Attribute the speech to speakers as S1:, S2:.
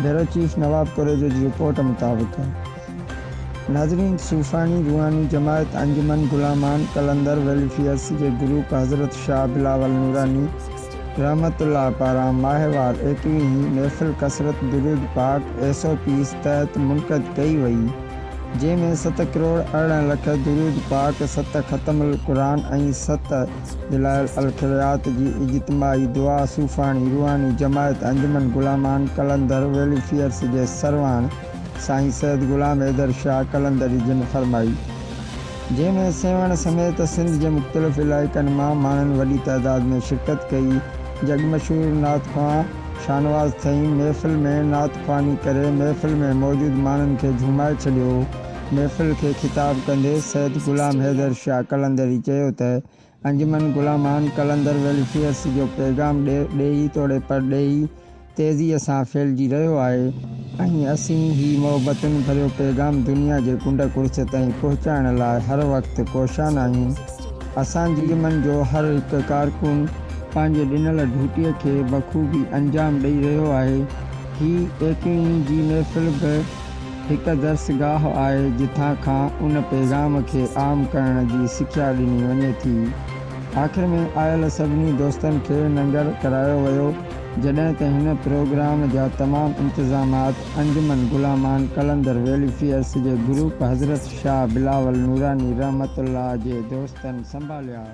S1: Bureau chief Nawab Korejo جي report مطابق ناظرين صوفاڻي روحاني جماعت انجمن غلامان قلندر ويلفيئرس جي گروپ حضرت شاهه بلاول نوراني رحمت الله پاران ماهوار ايڪويهين محفل ڪثرت درود پاڪ ايس او پيز تحت منعقد ڪئي وئي جنهن ۾ ست ڪروڙ 18 لک درود پاڪ، ست ختم القرآن ۽ ست دلائل الخيرات جي اجتماعي دعا صوفاڻي روحاني جماعت انجمن غلامان قلندر ويلفيئرس جي سرواڻ سائين سيد غلام حيدر شاهه قلندري جن فرمائي. جنهن ۾ سيوهڻ سميت سنڌ جي مختلف علائقن مان ماڻهن وڏي تعداد ۾ شرڪت ڪئي. جڳ مشهور نعت خوان شاهنواز ٿهيم محفل ۾ نعت خواني ڪري محفل ۾ موجود ماڻهن کي جهومائي ڇڏيو. محفل کي خطاب ڪندي سيد غلام حيدر شاهه قلندري چيو ته انجمن غلامان قلندر ويلفيئرس جو پيغام ڏيهي توڙي پرڏيهي تيزيء سان ڦهلجي رهيو آهي ۽ اسين هي محبتن ڀريو پيغام دنيا جي ڪنڊ ڪڙڇ تائين پهچائڻ لاء هر وقت ڪوشان آهيون. اسان جي انجمن جو هر هڪ ڪارڪن پنهنجي ڏنل ڊيوٽيء کي بخوبي انجام ڏئي رهيو آهي. هي ايڪويهين جي محفل به هڪ درسگاهه آهي جتان کان ان پيغام کي عام ڪرڻ جي سکيا ڏني وڃي ٿي. آخر ۾ آيل سڀني دوستن کي ننگر ڪرايو ويو جڏهن ته هن پروگرام جا تمام انتظامات انجمن غلامان قلندر ويلفيئرس جي گروپ حضرت شاهه بلاول نوراني رحمت الله جي دوستن سنڀاليا.